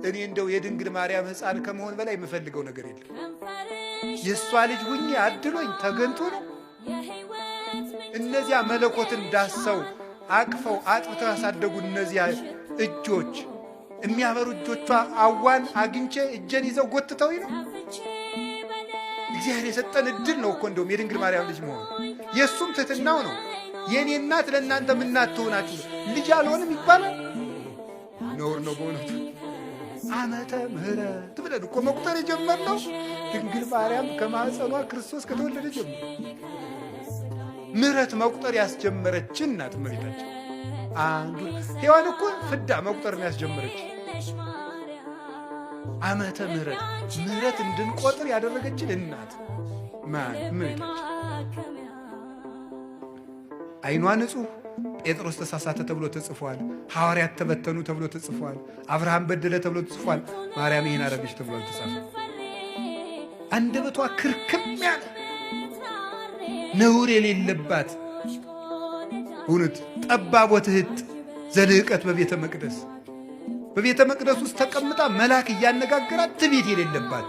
እኔ እንደው የድንግል ማርያም ሕፃን ከመሆን በላይ የምፈልገው ነገር የለም። የእሷ ልጅ ሁኜ አድሎኝ ተገንቶ ነው። እነዚያ መለኮትን ዳሰው አቅፈው አጥብተው ያሳደጉ እነዚያ እጆች፣ የሚያበሩ እጆቿ አዋን አግኝቼ እጄን ይዘው ጎትተው ነው። እግዚአብሔር የሰጠን እድል ነው እኮ እንደውም የድንግል ማርያም ልጅ መሆን። የእሱም ትሕትናው ነው። የእኔ እናት ለእናንተም እናት ትሆናችሁ ልጅ አልሆንም ይባላል። ነውር ነው በእውነቱ። ዓመተ ምሕረት ብለን እኮ መቁጠር የጀመርነው ድንግል ማርያም ከማኅፀኗ ክርስቶስ ከተወለደ ጀምሮ ምሕረት መቁጠር ያስጀመረችን ናት እመቤታችን። አንዱ ሔዋን እኮ ፍዳ መቁጠር ነው ያስጀመረች። ዓመተ ምሕረት፣ ምሕረት እንድንቆጥር ያደረገችን እናት ማን? እመቤታችን። ዓይኗ ንጹሕ። ጴጥሮስ ተሳሳተ ተብሎ ተጽፏል። ሐዋርያት ተበተኑ ተብሎ ተጽፏል። አብርሃም በደለ ተብሎ ተጽፏል። ማርያም ይህን አደረገች ተብሎ አልተጻፈም። አንደበቷ ክርክም ያለ፣ ነውር የሌለባት፣ እውነት ጠባብ ወትሕት ዘልህቀት በቤተ መቅደስ፣ በቤተ መቅደስ ውስጥ ተቀምጣ መልአክ እያነጋገራት ትዕቢት የሌለባት።